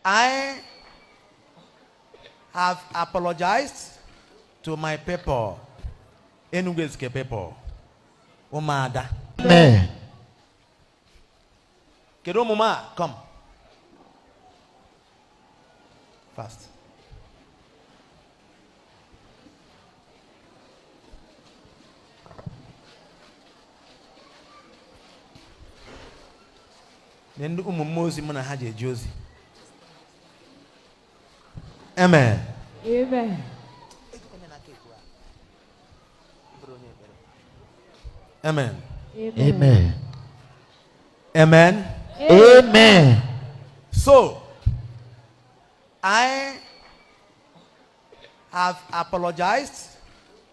I have apologized to my people, Enugu Ezike people, ụmụada. Amen. Kedu omume a? Come. Fast. Na ndị ụmụ mmụọ ozi mụ na ha ji eje ozi. Amen. Amen. Amen. Amen. Amen. Amen. So, I have apologized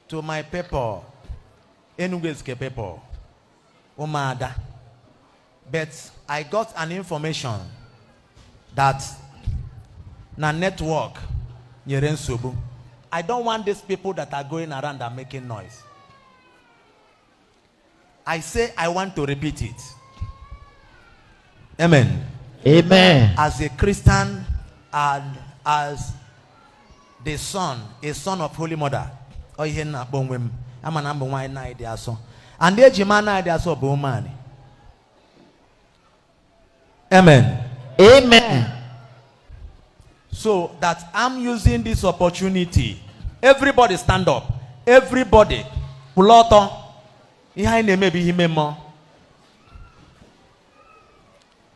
to my people, Enugu Ezike people, ụmụada. But I got an information that na network nyere nsogbu. I don't want these people that are going around and making noise. I say I want to repeat it. Amen. Amen. As a Christian and as the son, a son of Holy Mother. Ọ ihe m na-akpọ onwe m ama na mbụ nwaanyị na dị asọ, and eji m anaghị dị asọ bụ ụmụanị. Amen. Amen. So that I'm using this opportunity. Everybody stand up. Everybody. Kwụrụ ọtọ. Ihe anyị na-eme bụ ihe ime mmụọ.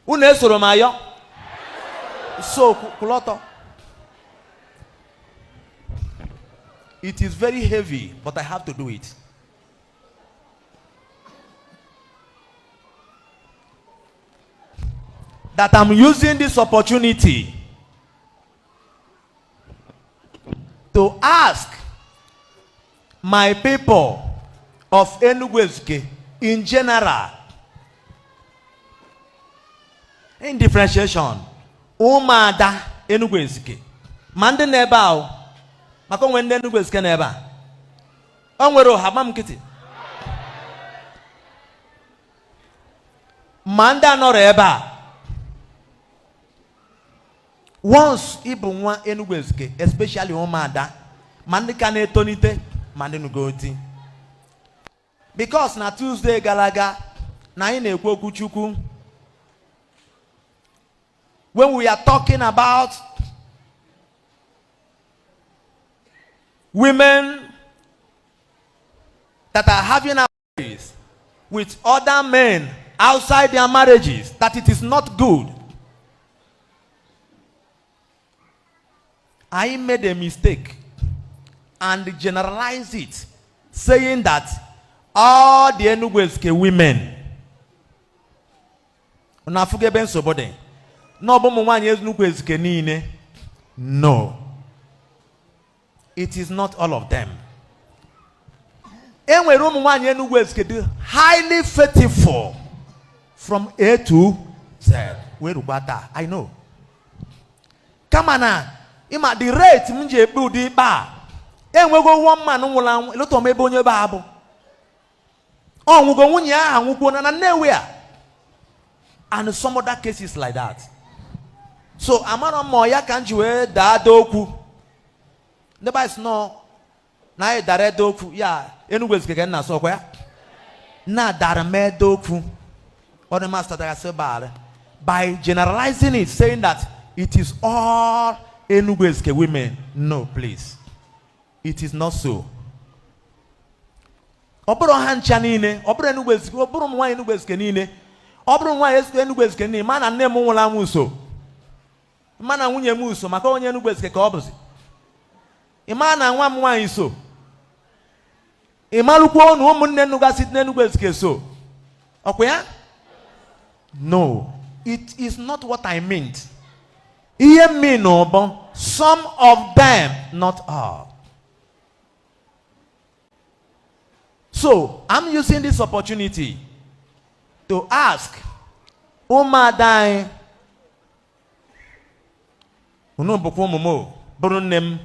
Unu esoro m ayọ. So kwụrụ ọtọ. It is very heavy, but I have to do it. That I'm using this opportunity to ask my people of Enugu Ezike in general, in differentiation, ụmụada Enugu Ezike, ma ndị na ebe ahụ, maka onwe ndị Enugu Ezike na ebe a, o nwere ọha gba m nkịtị, ma ndị anọrọ ebe a. Once ị bụ nwa Enugu Ezike, especially ụmụada, ma ndị ka na-etonite ma ndị nugo di, because na Tuesday gara aga na anyị na-ekwu okwu Chukwu, when we are talking about women that are having affairs with other men outside their marriages, that it is not good. I made a mistake and generalized it, saying that all the Enugu Ezike women, unu afụgo ebe nsogbu dị, na ọ bụ ụmụ nwaanyị Enugu Ezike niile. No, it is not all of them. E nwere ụmụ nwaanyị Enugu Ezike dị highly faithful from A to Z wee rukwa taa. I know. Kama na ịma the rate m ji ekpe ụdị ikpe a, enwego one man nwụrụ anwụ, elotọ m ebe onye ebe a bụ ọ nwụgo, nwunye ya anwụkwuo na Nnewi a, and some other cases like that. So amara m ma ya ka m ji wee daa ada okwu. Ndị be anyị sị nọ na anyị dara ede okwu ya. Enugu Ezike ka nna asọ ọkwa ya na dara m ede okwu. Ọ dị master dara sị baara by generalizing it, saying that it is all Enugu Ezike women. No, please, it is not so. Ọ bụrụ ha ncha niile, ọ bụrụ Enugu Ezike, ọ bụrụ ụmụ nwaanyị Enugu Ezike niile, ọ bụrụ nwaanyị Enugu Ezike niile, ma na nne m nwụrụ anwụ so, ma na nwunye m so, maka onye Enugu Ezike ka ọ bụzi, ị ma na nwa m nwaanyị so, ị malụkwuo na ụmụnne nnugasị n'Enugu Ezike so, ọkwa ya? No, it is not what I meant. Ihe m mean bụ some of them, not all. So I'm using this opportunity to ask ụmụada anyị, unu bụkwa ụmụ m o, bụrụ nne m,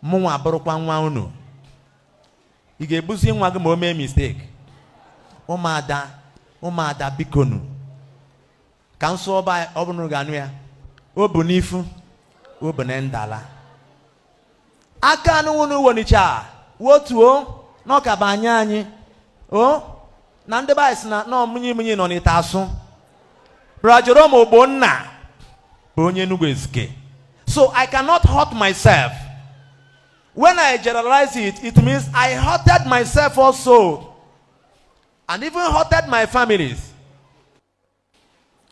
mụnwa bụrụkwa nwa unu. Ị ga-ebuzi nwa gị ma o mee mistake? Ụmụada, ụmụada, bikonu, ka m sụọ ọba ọ bụrụ ga-anụ ya. O bu n'ifu, o bu na ndala. Aka anụnwụ wonicha wotuo n'ọkaba anya anyị o na ndị be anyị sị na nọ munyi munyi nọ n'ite asụ. Brother Jerome Ogbonna bụ onye Enugu Ezike. So I cannot hurt myself. When I generalize it, it means I hurted myself also and even hurted my families.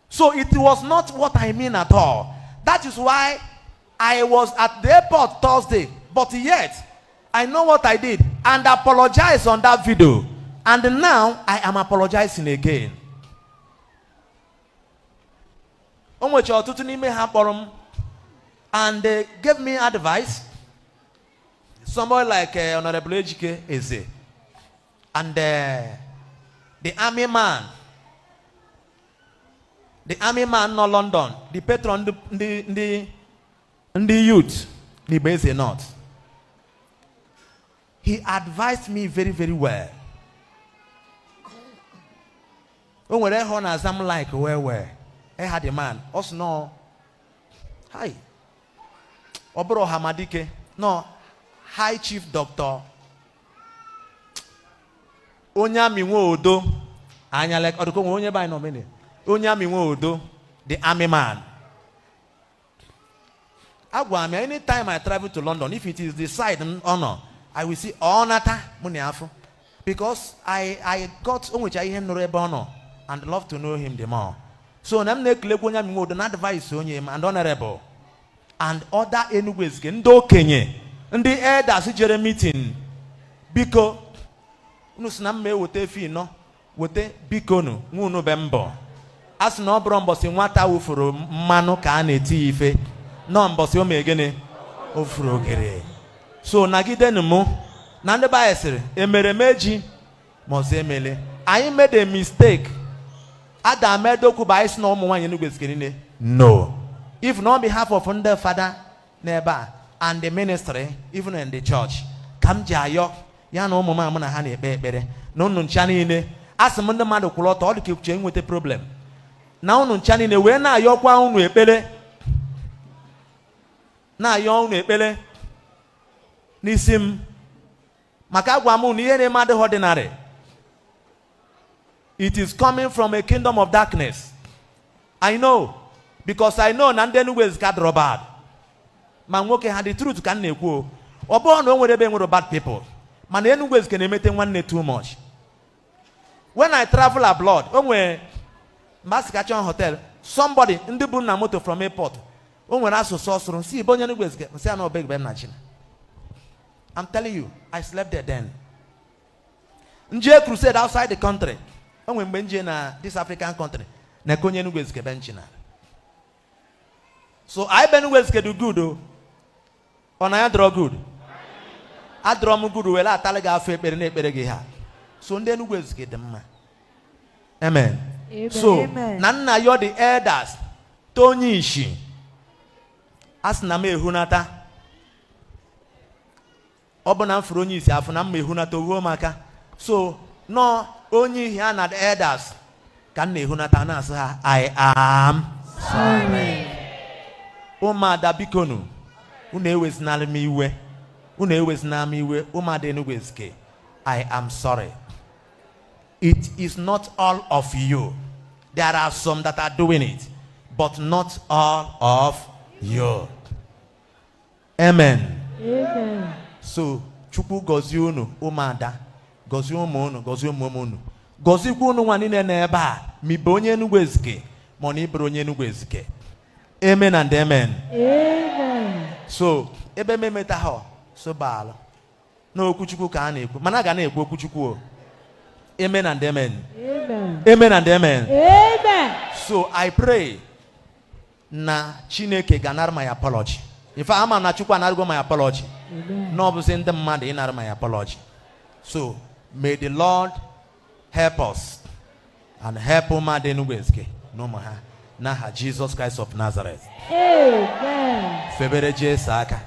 So it was not what I mean at all. That is why I was at the airport Thursday, but yet I know what I did and apologize on that video. And now I am apologizing again. O nwechara ọtụtụ n'ime ha kpọrọ m and they gave me advice. Somebody like Honorable Ejike Eze and the army man nọ London, the patron ndị youth n'Igbo Eze North. He advised me very, very well. O nwere ihe ọ na-aza m like well well. Eha the man, ọ sị nọ, hi, ọ bụrụ Ọhamadike, no, High Chief Doctor onye amị nwe odo anya lek ọdụkọ nwe onye be anyị nọ mene onye amị nwe odo, the army man. Agwara m ya, anytime I travel to London, if it is the side m ọ nọ, I will see ọ nata mụ na afọ, because I got o nwecha ihe m nụrụ ebe ọ nọ and love to know him the more. So na m na-ekelekwa onye amị nwe odo na advice onye m and honorable and other Enugu Ezike ndị okenye, ndị elders jere meeting. Biko, unu si na mma eweta efi nọ weta, biko nu nwa unu be mbọ a sị na ọ bụrụ mbọsị nwata wụfuru mmanụ ka a na-eti ya ife nọ mbọsị o mee gịnị o furu ogere. So nagidenu mụ na ndị be anyị sịrị emereme ji ma ọzọ emele. Anyị made a mistake. Adam edokwu bụ anyị sị na ụmụ nwaanyị Enugu Ezike niile, no. If not on behalf of ndị fada n'ebe a and the ministry, even in the church, ka m ji ayọ ya na ụmụ m amụ na ha na-ekpe ekpere na unu ncha niile. A sị m ndị mmadụ kwụrụ ọtọ, ọ dị ka uche nweta problem na unu ncha niile wee na-ayọkwa unu ekpere, na-ayọ unu ekpere n'isi m, maka agwa m unu ihe na-eme adịghị ordinary. It is coming from a kingdom of darkness. I know, because I know na ndị Enugu Ezike adịrọ bad, ma nwoke ha. The truth ka m na-ekwu o. Ọ bụrụ na o nwere ebe nwere bad people, mana Enugu Ezike na-emete nwanne too much. When I travel abroad, o nwere mgbe a sị ka chọọ hotel, somebody ndị bụ na moto from airport, o nwere asụsụ ọ sụrụ si ibe onye Enugu Ezike nsị a na ọbegbe m na China. I'm telling you, I slept there. Then nje crusade outside the country, o nwere mgbe nje na this African country na onye Enugu Ezike be nchina. So anyị be Enugu Ezike do good o. Ọ na ya draw good, adọrọ m good were atalị gị afọ ekpere na ekpere gị ha. So ndị Enugu Ezike dị mma. Amen. Amen. So Amen. na nna yo the elders tonye ishi a sị na m ehunata, ọ bụ na m fụrụ onye isi afọ na m ma ehunata owuo m aka. So nọ onye ihe a na the elders ka m na-ehunata na-asị ha, "I am sorry." Ụmụada, bikonu, unu ewezinala m iwe, unu ewezinala m iwe. Ụmụada Enugu Ezike, I am sorry. It is not all of you. There are some that are doing it, but not all of you. Amen. Amen. So Chukwu gọzie unu ụmụada, gọzie ụmụ unu, gọzie ụmụ ụmụ unu, gọzikwa unu nwa niile n'ebe a, ma ị bụ onye Enugu Ezike ma ọ na ịbụrụ onye Enugu Ezike. Amen and amen. Amen. So ebe m emeta ha so baalụ n'okwuchukwu ka a na-ekwu, mana a ga na-ekwu okwuchukwu o. Amen and amen. Amen. Amen and amen. Amen. So I pray na Chineke ga-anara my apology. In fact, ama na Chukwu anargo my apology. Amen. Na ọ bụzi ndị mmadụ ịnara my apology. So may the Lord help us and help ụmụada Enugu Ezike na ụmụ ha n'aha Jesus Christ of Nazareth. Amen. Febere Jesu aka.